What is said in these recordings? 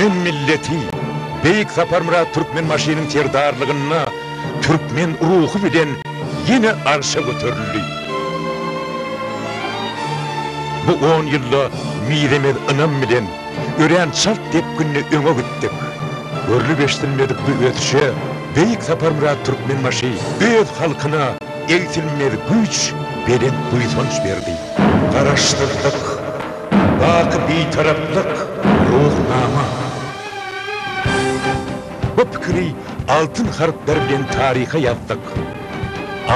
Türkmen milleti Beýik Saparmyrat Türkmenbaşynyň serdarlygynda türkmen ruhy bilen ýene arşa göterildi. Bu on ýylda mizemez ynam bilen, örän çalt depginde öňe gitdik. Görlüp-eşidilmedik bu ösüşe Beýik Saparmyrat Türkmenbaşy öz halkyna egsilmez güýç, belent buýsanç berdi. Garaşsyzlyk, baky Bitaraplyk Ruhnama. Bu pikiri altyn harplar bilen taryha ýazdyk.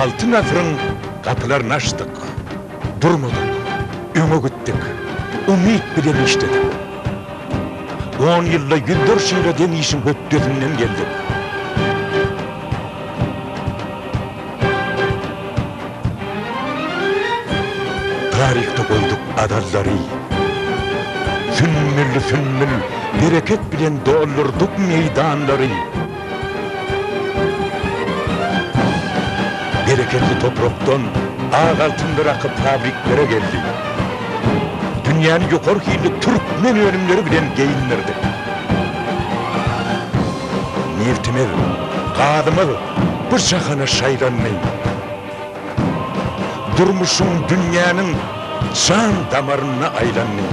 Altyn asyryň gapylaryny açdyk. Durmadyk, öňe gitdik. Umyt bilen işledik. On ýylda ýüzlerçe ýyla deň işiň hötdesinden geldik. Taryhda goýduk adallary. Sümmül-sümmül bereket bilen doldurdyk meýdanlary. Bereketli toprakdan ak altynlar akyp fabriklere geldi. Dünýäni ýokary hilli türkmen önümleri bilen geýindirdik. Nebtimiz, gazymyz bu jahana şaýlandy. Durmuşyň, dünýäniň jan damaryna aýlandy.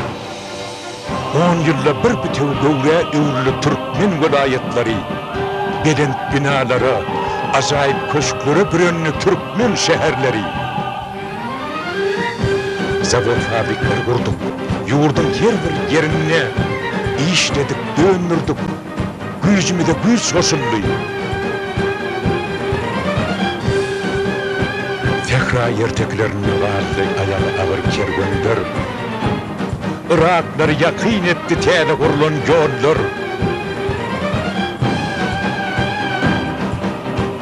On ýylda bir bitewi göwrä öwrüldi türkmen welaýatlary. Belent binalara, ajaýyp köşklere bürendi türkmen şäherleri. Zawod-fabrikleri gurduk, ýurduň her bir ýerinde işledik, öndürdik. Güýjümize güýç goşuldy. Sähra ertekilerinde galdy aýagy agyr kerwenler. Yraklary ýakyn etdi täze gurlan ýollar.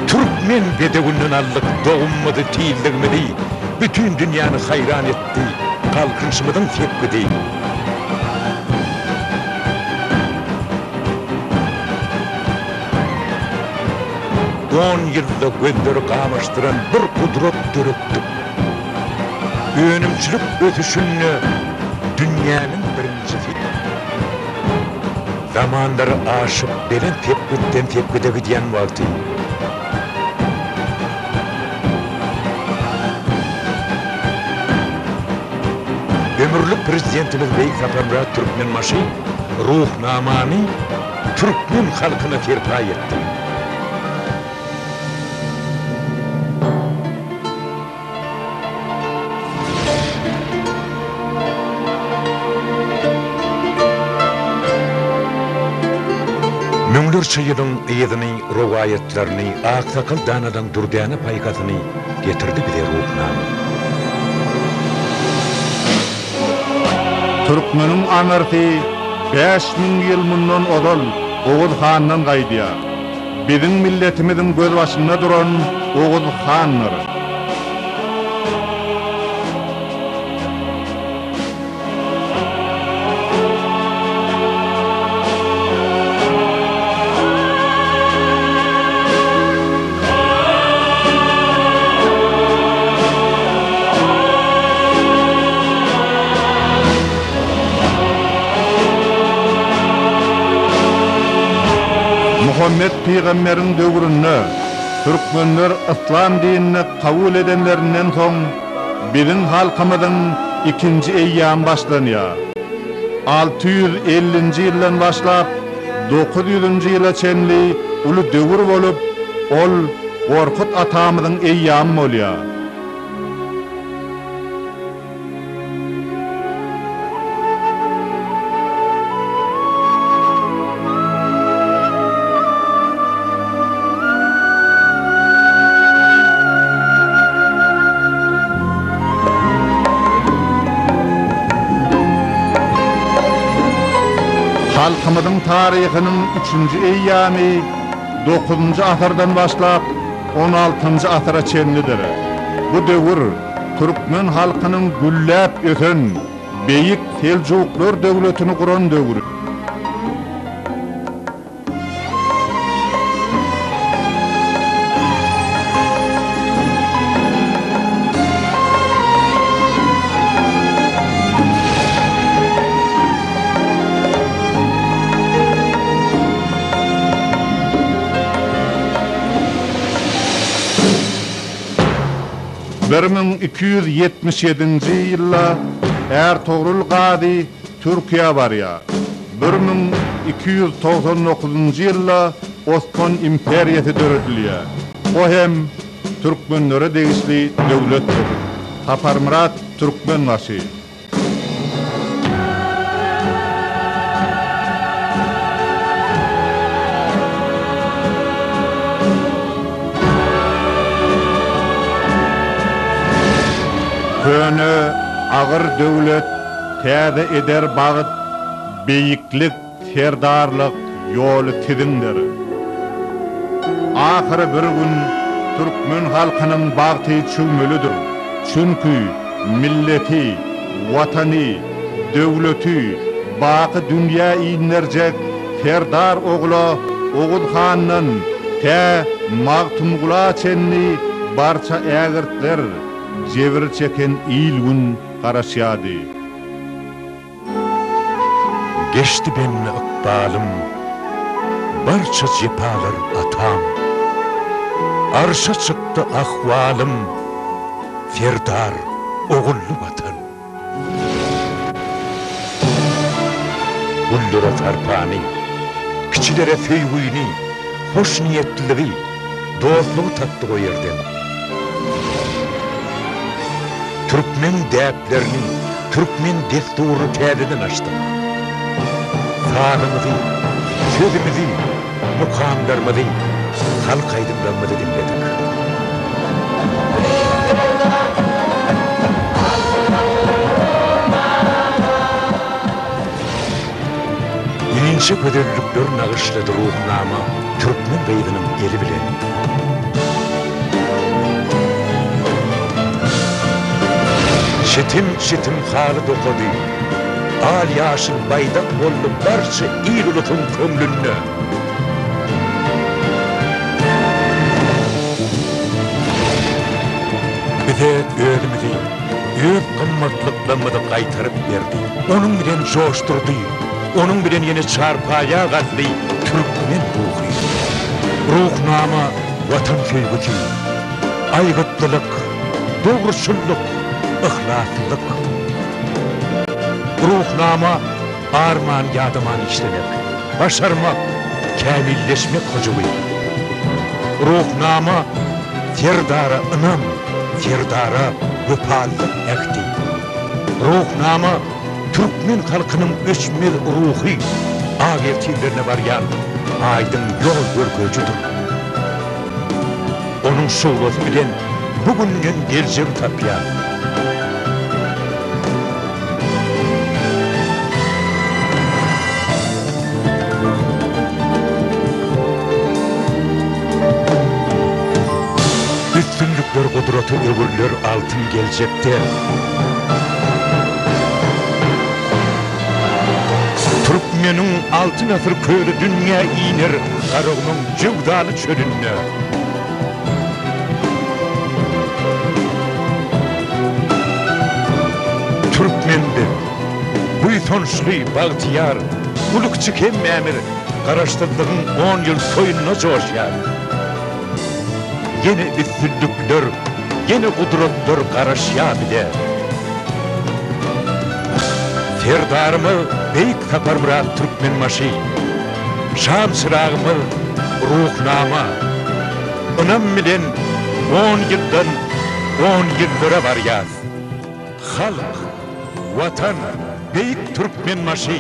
Türkmen bedewinden aldyk dogumymyzy, tizligimizi, bütin dünýäni haýran etdi galkynyşymyzyň sepgidi. On ýylda gözleri gamaşdyran bir gudrat döretdik. Önümçilik ösüşinde dünýäniň birinjisi. Zamanlary aşyp belent sepgitden sepgide gidýän wagty. Ömürlik Prezidentimiz Beýik Saparmyrat Türkmenbaşy Ruhnamany türkmen halkyna serpaý etdi. Müňlerçe ýylyň yzyny, rowaýatlaryny, aksakal danadan dürdäne paýhasyny getirdi bize Ruhnama. Türkmeniň aňyrsy 5000 ýyl mundan ozal Oguz handan gaýdýar. Biziň milletimiziň gözbaşynda duran Oguz handyr. Muhammet pygamberiň döwründe türkmenler yslam dinini kabul edenlerinden soň biziň halkymyzyň ikinji eýýamy başlanýar. 650-nji ýyldan başlap 900-nji ýyla çenli uly döwür bolup, ol Gorkut atamyzyň eýýamy bolýar. Halkymyzyň taryhynyň üçünji eýýamy dokuzynjy asyrdan başlap on altynjy asyra çenlidir. Bu döwür türkmen halkynyň gülläp ösen Beýik Seljuklar döwletini guran döwri. 1277-nji ýylda Ärtogrul Gazy Türkiýä barýar. 1299-njy ýylda Osman imperiýasy döredilýär. O hem türkmenlere degişli döwletdir. Saparmyrat Türkmenbaşy. Köne agyr döwlet täze eder bagt, beýiklik, serdarlyk ýoly siziňdir. Ahyry bir gün türkmen halkynyň bagty çüwmelidir. Çünki milleti, Watany, döwleti baky dünýä inderjek Serdar ogla Oguz handan tä Magtymgula çenli barça ägirtler, jebir çeken il-gün garaşýardy. Geçdi bende ykbalym, barça jepalar atam. Arşa çykdy ahwalym, Serdar ogully Watan. Gullere sarpany, kiçilere söýgüni, hoşniýetliligi, dostlugy tapdyk o ýerden. Türkmen däplerini, türkmen dessuryny täzeden açdyk. Sazymyzy, sözümizi, mukamlarymyzy, halk aýdymlarymyzy diňledik. Inçe gözellikler nagyşlady Ruhnama türkmen gyzynyň eli bilen. Çitim-çitim haly dokady. Al-ýaşyl baýdak boldy barça il-ulusyň köňlünde. Bize özümizi, öz gymmatlyklarymyzy gaýtaryp berdi. Onuň bilen joşdurdy, onuň bilen ýene çarpaýa galdy türkmen ruhy. Ruhnama Watan söýgüsi, aýgytlylyk, dogruçyllyk, yhlaslylyk. Ruhnama arman-ýadaman işlemek, başarmak, kämilleşmek hyjuwy. Ruhnama Serdara ynam, Serdara wepalylyk ähdi. Ruhnama türkmen halkynyň öçmez ruhy ak ertirlerine barýan aýdyň ýol görkezijidir. Onuň şuglasy bilen bu günden geljegi tapýar. Üstünlikler gudrata öwrüler altyn geljekde. Türkmeniň Altyn asyr köli dünýä iner Garagumuň jöwzaly çölünde. Türkmen biz, buýsançly, bagtyýar, uly-kiçi hemmämiz Garaşsyzlygyň on ýyl toýunda joşýar. Ýene üstünlikler, ýene gudratlar garaşýar bize. Serdarymyz Beýik Saparmyrat Türkmenbaşy, Şam çyragymyz Ruhnama, ynam bilen on ýyldan on ýyllara barýas. Halk, Watan, Beýik Türkmenbaşy!